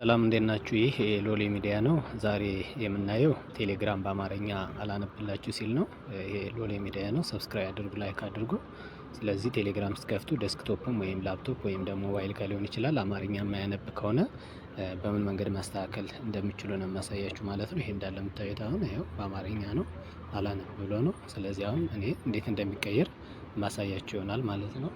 ሰላም፣ እንዴት ናችሁ? ይህ የሎሌ ሚዲያ ነው። ዛሬ የምናየው ቴሌግራም በአማርኛ አላነብላችሁ ሲል ነው። ይሄ ሎሌ ሚዲያ ነው። Subscribe አድርጉ፣ like አድርጉ። ስለዚህ ቴሌግራም ስትከፍቱ desktop ም ወይም ላፕቶፕ ወይም ደግሞ ሞባይል ጋር ሊሆን ይችላል፣ አማርኛ የማያነብ ከሆነ በምን መንገድ ማስተካከል እንደሚችሉ ነው የማሳያችሁ ማለት ነው። ይሄ እንዳለ የምታዩት አሁን ይኸው በአማርኛ ነው፣ አላነብ ብሎ ነው። ስለዚህ አሁን እኔ እንዴት እንደሚቀየር ማሳያችሁ ይሆናል ማለት ነው።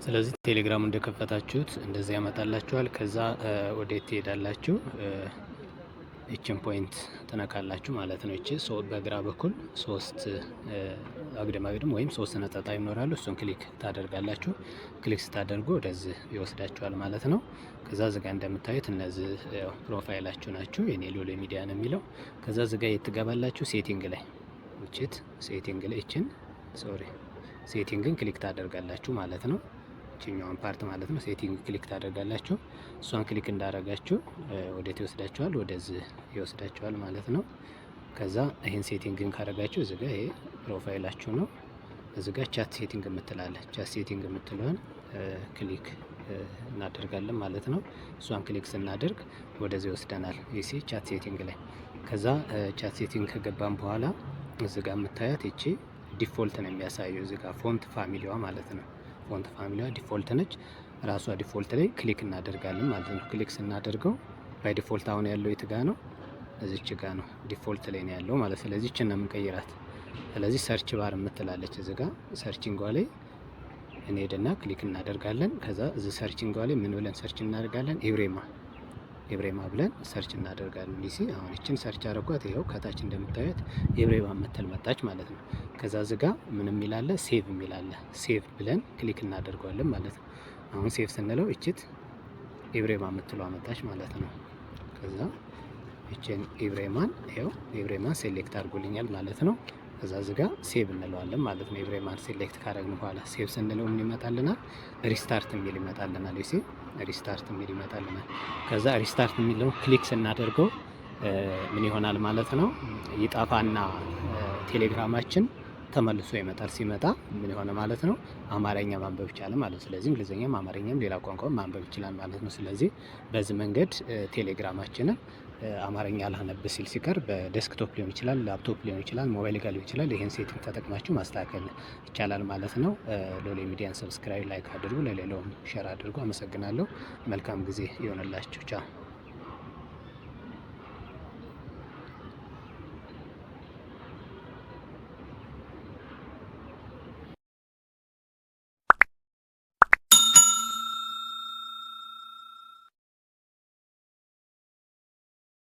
ስለዚህ ቴሌግራሙ እንደከፈታችሁት እንደዚህ ያመጣላችኋል። ከዛ ወዴት ትሄዳላችሁ? ይችን point ትነካላችሁ ማለት ነው። ይቺ በግራ በኩል ሶስት አግድም አግድም ወይም ሶስት ነጠብጣብ ይኖራሉ። እሱን click ታደርጋላችሁ። Click ስታደርጉ ወደዚህ ይወስዳችኋል ማለት ነው። ከዛ እዚጋ እንደምታዩት እነዚህ profile ኣችሁ ናቸው። የኔ ሎሌ ሚዲያ ነው የሚለው። ከዛ እዚጋ የት ትገባላችሁ? Setting ላይ፣ ውችት setting ላይ፣ ይችን፣ sorry፣ setting ን click ታደርጋላችሁ ማለት ነው። ይችኛዋን part ማለት ነው። Setting click ታደርጋላችሁ። እሷን click እንዳደረጋችሁ ወዴት ይወስዳችኋል? ወደዚህ ይወስዳችኋል ማለት ነው። ከዛ ይህን setting ን ካደረጋችሁ እዚህ ጋ ይሄ profile ኣችሁ ነው። እዚህ ጋ chat setting የምትላለ፣ chat setting የምትለዋን click እናደርጋለን ማለት ነው። እሷን click ስናደርግ ወደዚህ ይወስደናል። You see፣ chat setting ላይ። ከዛ chat setting ከገባን በኋላ እዚህ ጋር የምታያት ይቺ default ነው የሚያሳየው፣ እዚህ ጋር font family ዋ ማለት ነው። Font family ዋ default ነች። ራሷ default ላይ click እናደርጋለን ማለት ነው። Click ስናደርገው by default አሁን ያለው የት ጋ ነው? እዚች ጋ ነው፣ default ላይ ነው ያለው ማለት። ስለዚህ ይችን ነው የምንቀይራት። ስለዚህ search bar የምትላለች፣ እዚ ጋ searching ጓ ላይ እንሄድና click እናደርጋለን። ከዛ እዚ searching ጓ ላይ ምን ብለን search እናደርጋለን? ኤብሬማ፣ ኤብሬማ ብለን search እናደርጋለን። You see፣ አሁን ይችን search አረጓት። ይኸው ከታች እንደምታዩት ኤብሬማ የምትል መጣች ማለት ነው። ከዛ እዚጋ ምን የሚላለ፣ save የሚላለ፣ save ብለን click እናደርገዋለን ማለት ነው። አሁን save ስንለው እችት ኤብሬማ የምትለዋ መጣች ማለት ነው። ከዛ ይችን ኤብሬማን፣ ይኸው ኤብሬማን select አድርጎልኛል ማለት ነው። ከዛ እዚጋ save እንለዋለን ማለት ነው። ኤብሬማን select ካደረግን በኋላ save ስንለው ምን ይመጣልናል? Restart የሚል ይመጣልናል። You see፣ restart የሚል ይመጣልናል። ከዛ restart የሚለው click ስናደርገው ምን ይሆናል ማለት ነው? ይጠፋና ቴሌግራማችን ተመልሶ ይመጣል። ሲመጣ ምን የሆነ ማለት ነው? አማርኛ ማንበብ ይቻላል ማለት ነው። ስለዚህ እንግሊዝኛም አማርኛም ሌላ ቋንቋ ማንበብ ይችላል ማለት ነው። ስለዚህ በዚህ መንገድ ቴሌግራማችንን አማርኛ አላነብ ሲል ሲቀር በ desktop ሊሆን ይችላል፣ ላፕቶፕ ሊሆን ይችላል፣ ሞባይል ጋር ሊሆን ይችላል። ይህን setting ተጠቅማችሁ ማስተካከል ይቻላል ማለት ነው። ሎሌ ሚዲያን subscribe፣ like አድርጉ፣ ለሌላውም share አድርጉ። አመሰግናለሁ። መልካም ጊዜ ይሆንላችሁ። ቻው።